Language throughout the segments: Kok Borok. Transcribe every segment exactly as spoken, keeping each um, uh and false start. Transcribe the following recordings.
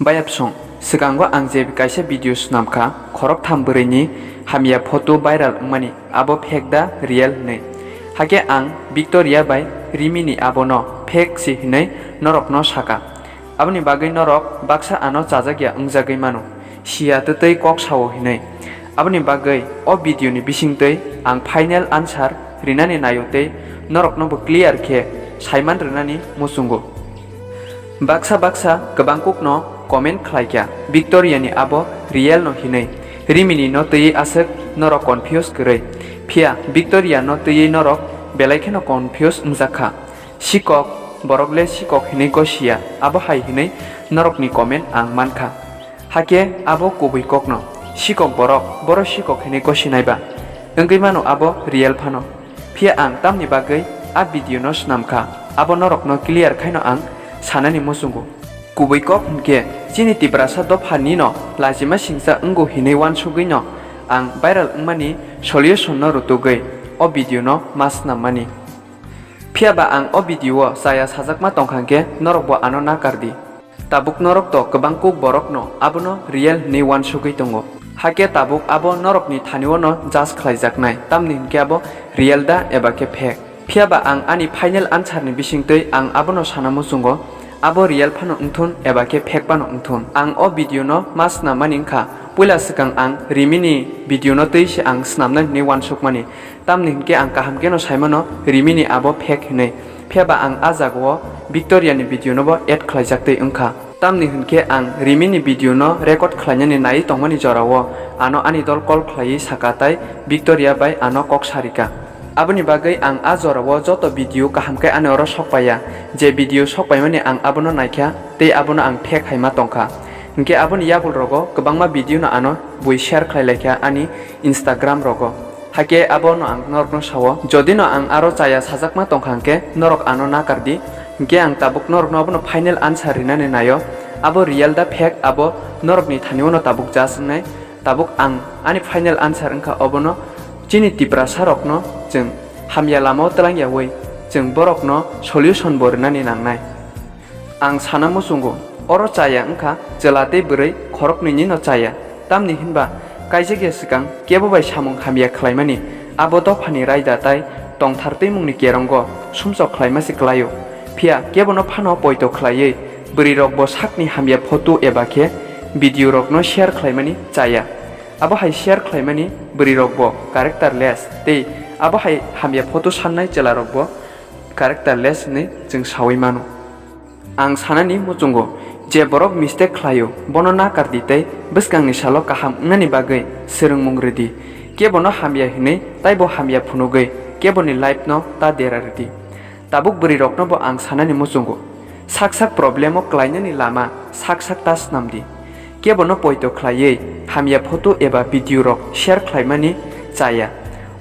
Bayapsong, swkango ang je kaisa video swnamkha, khoroktham bwrwini hamya photo viral wngmani, abo fake da real hwnwi. Hakhe ang Victoria bai Rimini abono fake si hwnwi norokno saka. Aboni bagwi norok baksa ano chajakya wngjagwi mano, siya twtwi kok sao hwnwi. Aboni bagwi o video ni bisingtwi ang final answer rinani naio tei norokno bo clear khe saiman rwnani muchungo. Baksa baksa kwbang kukno comment khlaikha, Victoria ni abo real no hinwi, Rimini no twiwi aswk norok confuse kwrwi. Phiya Victoria no twiwi norok belai kheno confuse wngjakha. Sikok, borok le sikok hinwi gosiya, abo hai hinwi norokni comment ang mankha. Hakhe abo kubui kokno, sikok borok, boro sikok hinwi gosinai ba. Wngwi mano abo real phano. Phiya ang tamni bagwi a video no swnamkha, abo norokno clear khaino ang sanani muchungo. Kubui kok hinkhe chini Tiprasa dopha nino lachima singcha wngo hinwi uansugwino ang viral wngmani solution no rwtugwi o video no ma swnammani. Phiya ba ang o video o chaya sajakma tongkha hinkhe norok bo ano nakar di. Tabuk norok to kwbang kuk borok no abono real hinwi uansugwi tongo. Hakhe tabuk abo norokni thani o no judge khlaijaknai, tamni hinkhe abo real da eba khe fake. Phiya ba ang ani final answer ni bisingtwi ang abono sana muchungo, abo real phano wngthun eba khe fake phano wngthun. Ang o video no ma swnam mani wngkha, puila swkang ang Rimini video no twi se ang swnamnai hinwi uansukmani. Tamni hinkhe ang kaham kheno saimano Rimini abo fake hinwi. Phiya ba ang a jagao Victoria ni video no bo add khlaijak twi wngkha. Tamni hinkhe ang Rimini video no record khlainani naiwi tongmani jorao ano ani dol call khlaiwi saka tai Victoria bai ano kok sarika. Aboni bagwi ang a jorao joto video kaham khe ani oro sok paiya. Je video sok paimani ang abono naikha tei abono ang fake hai ma tongkha. Hinkhe aboni yabul rogo kwbangma video no ano bui share khlai laikha ani Instagram rogo. Hakhe abono ang norokno sao, jodi no ang aro chaya sajakma tongkha hinkhe norok ano nakar di. Hinkhe ang tabuk norokno abono final answer rinani naio. Abo real da fake, abo norokni thani uano tabuk judge wngnai. Tabuk ang ani final answer wngkha obono, chini Tiprasa rokno chwng hamya lamao twlangyawi chwng borokno solution bo rinani nangnai. Ang sana muchungo, oro chaya wngkha chwla tei bwrwi khoroknwini no chaya. Tamni hinba kaijakya swkang kebo bai samung hamya khlaimani, abo dophani raida tai tongthar twimungni kerongo sumsok khlaima se klaio. Phiya kebono phano poito khlaiwi bwrwirok bo sakni hamya photo eba khe video rokno share khlaimani chaya. Abo hai share khlaimani bwrwirok bo characterless tei abo hai hamya photo sannai chwlarok bo characterless hinwi chwng saui mano. Ang sanani muchungo, je borok mistake khlaio, bono nakar di tei bwskangni salo kaham wngnani bagwi swrwngmung rw di. Kebono hamya hinwi taibo hamya phunugwi keboni life no ta dera rw di. Tabuk bwrwirokno bo ang sanani muchungo, sak sak problem o klainani lama sak sak ta snam di. Kebono poito khlaiwi hamya photo eba video rok share khlaimani chaya.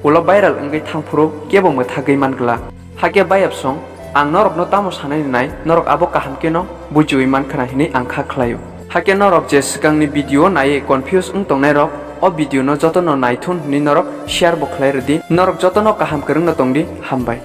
Ulo viral wngwi thangphuru kebo mwthagwi man glak. Hakhe bayapsong, ang norokno tamo sanani nai, norok abo kaham kheno bujiui man khna hinwi ang kha khlaio. Hakhe norok je swkangni video naiwi confuse wng tongnairok, o video no jotono naithun hinwi norok share bo khlai rwdi. Norok jotono kaham kwrwngno tongdi, hambai.